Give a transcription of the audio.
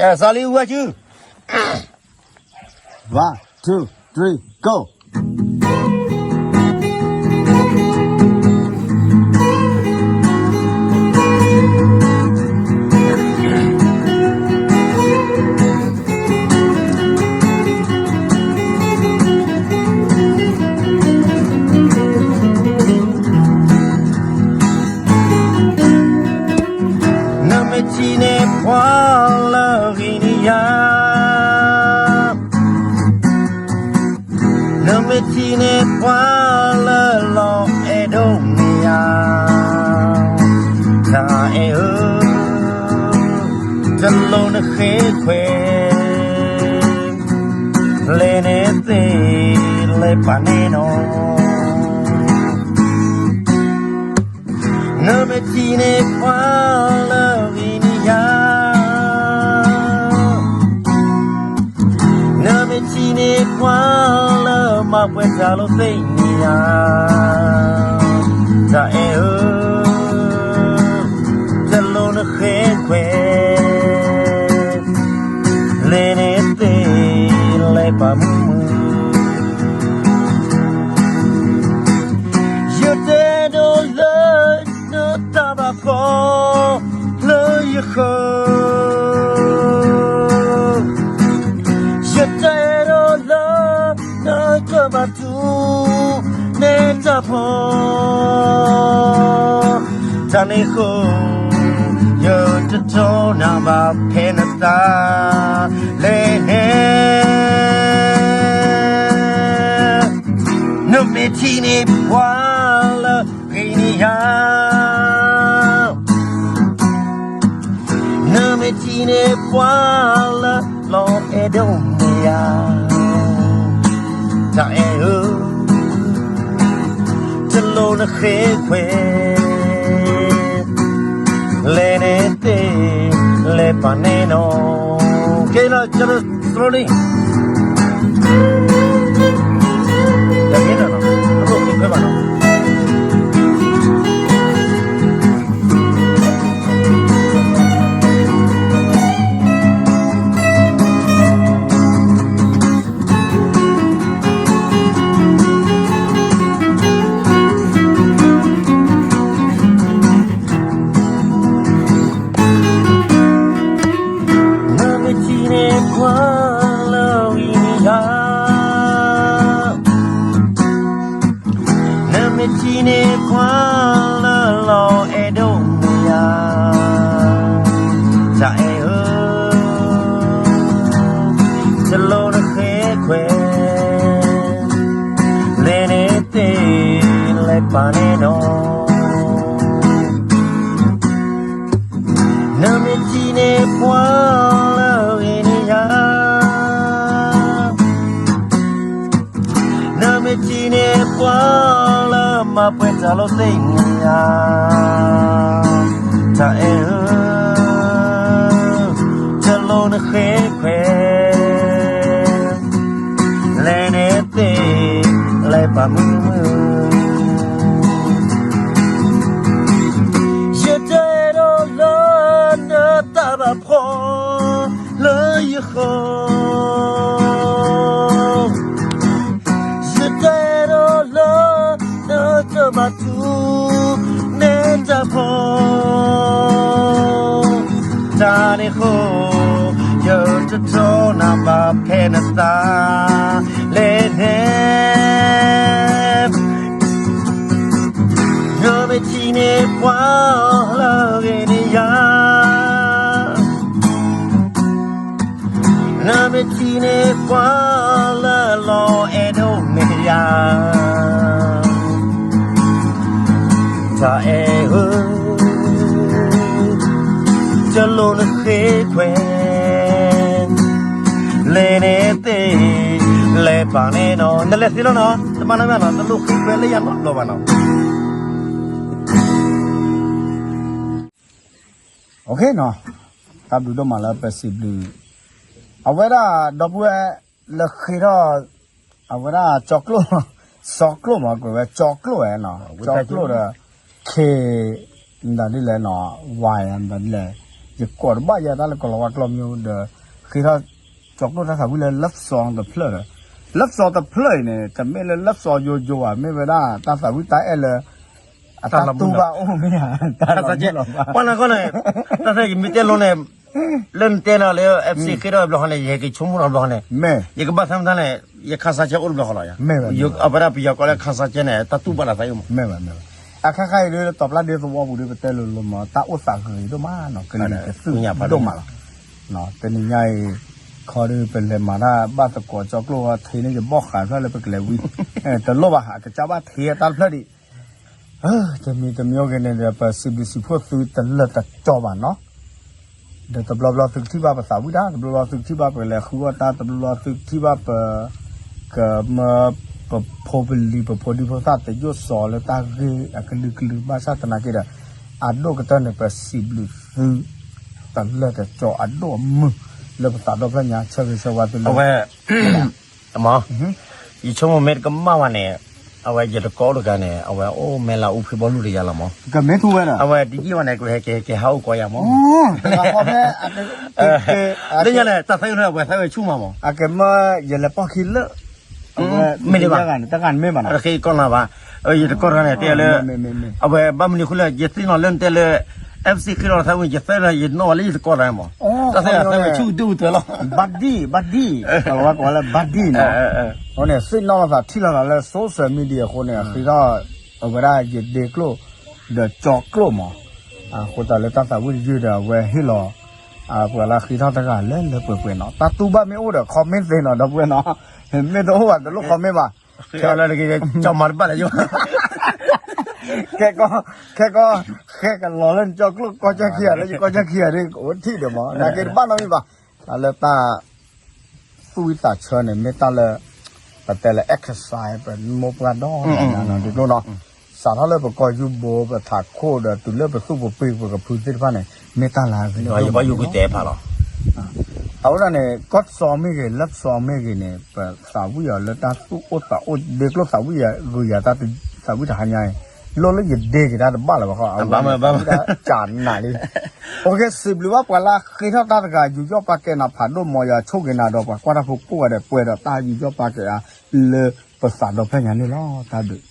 အဲ စးလံ ဝဲဆူ One, two, three, go. နမ့ၢ်ထံၣ်န့ၢ်ပှၤလၢဂ့ၤန့ၢ်ယၤ, နမ့ၢ်ထံၣ်န့ၢ်ပှၤလၢလီၤအဲၣ်ဒိးန့ၢ်ယၤ, တၢ်အဲၣ်ဧၢ, တလိၣ်နဃ့ခွဲး, လဲၤန့ၢ်သ့ၣ်လဲၤပာ်န့ၢ်နီၤ. နမ့ၢ်ထံၣ်န့ၢ်ပှၤလၢဂ့ၤန့ၢ်ယၤ, နမ့ၢ်ထံၣ်န့ၢ်ပှၤလၢမၤပှဲၤတၢ်လိာ်သ့ၣ်န့ၢ်ယၤ, တၢ်အဲၣ်ဧၢ, တလိၣ်နဃ့ခွဲး, လဲၤန့ၢ်သ့ၣ်လဲၤပာ်မုာ်မုာ်. ယတအဲၣ်ဒိးလၢနတၢ်ဘၣ်ဖှီၣ်လၢယဃၢၤ, ယတအဲၣ်ဒိးလၢနကဘၣ်တူၢ်န့ၢ်တၢ်ဖှီၣ်, တၢ်န့ၣ်အဃိ ယတတိၢ်နီၣ်ဘၣ်ဖဲနသးလဲၣ်န့ၣ်. နမ့ၢ်ထံၣ်န့ၢ်ပှၤလၢဂ့ၤန့ၢ်ယၤ, နမ့ၢ်ထံၣ်န့ၢ်ပှၤလၢလီၤအဲၣ်ဒိးန့ၢ်ယၤ, တၢ်အဲၣ်ဧၢ, တလိၣ်နဃ့ခွဲး, လဲၤန့ၢ်သ့ၣ်လဲၤပာ်န့ၢ်နီၤ. ကဲလီၤ ကၠီလၢ slowly ယကဲနီၤနီၤ တလိၣ်ဃ့ခွဲးဘၣ်နီၤ. နမ့ၢ်ထံၣ်န့ၢ်ပှၤလၢဂ့ၤန့ၢ်ယၤ, နမ့ၢ်ထံၣ်န့ၢ်ပှၤလၢလီၤအဲၣ်ဒိးန့ၢ်ယၤ, တၢ်အဲၣ်ဧၢ, တလိၣ်နဃ့ခွဲး, လဲၤန့ၢ်သ့ၣ်လဲၤပာ်န့ၢ်နီၤ. နမ့ၢ်ထံၣ်န့ၢ်ပှၤလၢဂ့ၤန့ၢ်ယၤ, နမ့ၢ်ထံၣ်န့ၢ်ပှၤလၢမၤပှဲၤတၢ်လိာ်သ့ၣ်န့ၢ်ယၤ, တၢ်အဲၣ်ဧၢ, တလိၣ်နဃ့ခွဲး, လဲၤန့ၢ်သ့ၣ်လဲၤပာ်မုာ်မုာ်. ယတအဲၣ်ဒိးလၢနတၢ်ဘၣ်ဖှီၣ်လၢယဃၢၤ, ယတအဲၣ်ဒိးလၢနတဘၣ်တူၢ်န့ၢ်တၢ်ဖှီၣ်, တၢ်န့ၣ်အဃိ ယတတိၢ်နီၣ်ဘၣ်ဖဲနသးလဲၣ်န့ၣ်. နမ့ၢ်ထံၣ်န့ၢ်ပှၤလၢဂ့ၤန့ၢ်ယၤ, နမ့ၢ်ထံၣ်န့ၢ်ပှၤလၢလီၤအဲၣ်ဒိးန့ၢ်ယၤ, တၢ်အဲၣ်ဧၢ, တလိၣ်နဃ့ခွဲး, လဲၤန့ၢ်သ့ၣ်လဲၤပာ်န့ၢ်နီၤ. နလဲၤသ့လီၤနီၤ, တဘၣ်နီတမံၤနီၤ, တလိၣ်ဃ့ခွဲးလၢယၤနီတဘျီဘၣ်နီၤ. Okay နီၤ, တၢ်ဘျုးဒိၣ်မးလၢပစံးဘျုး, အဝဲဒၣ်ဒီပုၢ်ဝဲၢ်လၢဃ့ထီၣ်, အဝဲဒၣ်ကၠီကျိၣ်, စီကျိၣ်မး ကွဲးဝဲကၠီကျိၣ်ဝဲနီၤ, ကၠီကျိၣ်ဒီး ခ့, မတၤဒ်လဲၣ်နီၤ, ဝါယၤ မတၤဒ်လဲၣ်, ယကိးတဘၣ်ယဲတၢ်လၢကလီၤဝါကျီမ့ၢ်ဒီး ဃ့ထီၣ်ကၠီကျိၣ်တၢ်သးဝံၣ်လၢ love song တဖျၢၣ်ဒီး love song တဖျၢၣ်အံၤန့ၣ် တမ့ၢ်လၢ love song ယိယိဘၣ် မ့ၢ်ဝဲဒၣ်တၢ်သးဝံၣ်တၢ်အဲၣ်လၢ အတၢ်တူၢ်ဘၣ်အိၣ်မ့ၢ်ဧါ တၢ်လီၤမုၢ်လီၤဘၣ် ပှၤနၤကီၢ်န့ၣ် တၢ်သးယမ့ၢ်တဲလိၤန့ၣ် လၢနတဲနီၤလၢ FC ဃ့ထီၣ်ဘျီဃီန့ၣ် ယဟဲက့ၤဆိကမိၣ်နီၤဘျီဃီန့ၣ် ယကဘၣ်ဆၢမတၤန့ၣ် ယခါဆါကဲအိၣ်တဘျီဃီလီၤယၤ အဝဲဒၣ်ပယီၤကိးလၢ ခါဆါကဲန့ၣ် တၢ်တူၢ်ဘၣ်တၢ်သးအံၤမး အခါခါအံၤလၢတီၤပျၢ်ဒ့သဝီပူၤဒီး ပတဲလိၤလိၤမး တၢ်အိၣ်သးဂ့ၤဒိၣ်မးနီၤ ကလံၤကသူၣ်ဒိၣ်မးလီၤ တနံၤညါအံၤ ခီဒီးပလဲၤမၤတၢ်ဘၣ်သကိးကၠီကျိၣ်ထံန့ၣ် ယဘီၣ်ဃးဖျၢၣ်လၢပကလဲၤဝံၤ တလိၣ်ဘၣ် အကစၢ်ဘၣ်ထံးတၢ်တဖျၢၣ်ဒံး တမံၤတမံၤအိၣ်ဂ့ၤန့ၣ်ဒီး ပစံးဘျုးစံးဖှိၣ်သုတလၢာ်တကီဘၣ်နီၤ ဒီးတဘျီဘျီသုကထံၣ်ဘၣ်ပသးဝံၣ်တၢ် တဘျီဘျီသုကထံၣ်ဘၣ်ပလဲၤဃုအီၣ်တၢ် တဘျီဘျီသုကထံၣ်ဘၣ်ပ ကမၢ ပဖိပလံၤ ပဖိဒံဖိသၣ်တယိၣ်စီၤလၢတၢ်ဂ့ၢ်အကလုာ်ကလုာ် ဘၣ်ဆၣ်သနာ်က့ဒီး အဒိၣ်ကတၢၢ်န့ၣ် ပစံးဘျုးသု တလၢာ်တကီအဒိၣ်အမုၢ် လၢပသးဒီဖျၢၣ်ညါ ဆၢဂ့ၤဆၢဝါသုလၢ အဝဲ ယဆိကမိၣ်မ့ၢ်တကမၣ်ဘၣ်န့ၣ် အဝဲယတကိးအိၣ်တဂၤန့ၣ် အဝဲအိၣ်မဲလၢအူဖ့ဘီလူတယါလီၤမး ကမ့ၢ်ထူဝဲဒီး အဝဲတယံာ်ဘၣ်န့ၣ် ကဟဲက့ၤဟဲဟးအိၣ်ကီးယၤမး တဂၤဃီဖဲ လၢညါန့ၣ် တၢ်သးဝံၣ်န့ၣ် အဝဲသးဝံၣ်ဆူၣ်မးမး အကမၢယလဲၤပီၢ်ခံလၢ မ့ၢ်ဒ်ဘၣ် တဂၤန့ၣ်မ့ၢ်ဘၣ်နီၤ တၢ်ဃ့ကီၢ်နၤဘၣ် ယတကိးတဂၤန့ၣ် တဲလၢ အဝဲဘၣ်မနုၤဃိလၢ ယသ့ၣ်နီၣ်လၢနတဲလၢ FC ဃ့လီၤသးဝံၣ် ယသ့ၣ်နီၣ်လၢယတကိးတဂၤမး တၢ်သးဝံၣ်ဆူၣ်ဒုၣ်ကတၢၢ်လီၤ ဘၣ်ဒံၣ် ဘၣ်ဒံၣ် ကလီၤဝါကိးလၢဘၣ်ဒံၣ်နီၤ အဃိန့ၣ် သ့ၣ်နီၣ်လီၤသးထံၣ်လီၤသးလၢ social media အဃိန့ၣ် ဃ့ထီၣ် အဝဲဒၣ်ယဒ့ကျိၣ် ဒီးကၠီကျိၣ်မး အဃိသတးလၢတၢ်သးဝံၣ်တယုၢ်ဒီး အဝဲဟ့ၣ်လီၤ ပှၤလၢဃ့ထီၣ်တဂၤလၢလၢပှဲၤပှဲၤနီၤ တၢ်တူၢ်ဘၣ်မ့ၢ်အိၣ်ဒီး comment သ့နီၤ ဒီပုၢ်ဝဲၢ်နီၤ မ့ၢ်တအိၣ်ဘၣ်တလိၣ် comment ဘၣ် ကၠီမၤတဘၣ်လၢယိ ခဲကီ ခဲကီ ဃဲကလီၤလၢနကၠီကျိၣ် ကီၢ်ကၢခံဂၤလၢ ယကီၢ်ကၢခံဂၤဒ် အိၣ်ထံၣ်ဒီးမး နာ်က့တဘၣ်နီတမံၤဘၣ် တၢ်လၢတၢ် သူၣ်ဝံသးဆၢန့ၣ် မ့ၢ်တၢ်လၢ ပတဲလၢ exercise ပမိၢ်ပှၢ်ဒီး ဒ်ကျိၣ်နီၤ စးထီၣ်လၢပကီၢ်ယူဘိ ပထးခိၣ်ဒီး တုၤလၢပသူၣ်ပပှ့ၤပကဖုသ့ၣ်တဖၣ်န့ၣ် မ့ၢ်တၢ်လၢအဂ့ၤလၢယဘၣ်ယိၣ်ကွံာ်တဲဖးလီၤ အဝဲဒၣ်န့ၣ် ကီၢ်စီမ့ၢ်ဂ့ၤ လၢပစီမ့ၢ်ဂ့ၤန့ၣ် ပသးဝံၣ်အီၤလၢတၢ်သူၣ်အိၣ်သးအိၣ် ဒ့ကျိၣ်သးဝံၣ်ယၤ ဂုၤယၤတၢ်သးဝံၣ်တဟါညါအံၤ လိၣ်လၢယဒ့က့ၤတၢ်တဘၣ်လၢၤဘၣ်ဃီ အဝဲဒၣ်ကၢ်နးလံ စံးဘျုးဘၣ်ပှၤလၢဃ့ထီၣ်တၢ်တဂၤ ယူးယီၣ်ပာ်ကဲနၤဖးဒိၣ် မ်ယွၤဆိၣ်ဂ့ၤနၤဒီးပှၤကွၢ်တၢ်ဖိကိးဂၤဒဲး ပှဲၤဒီးတၢ်ယူးယီၣ်ပာ်ကဲအါ လၢပသးဒီဖျၢၣ်ညါန့ၣ်လီၤ တၢ်ဘျုး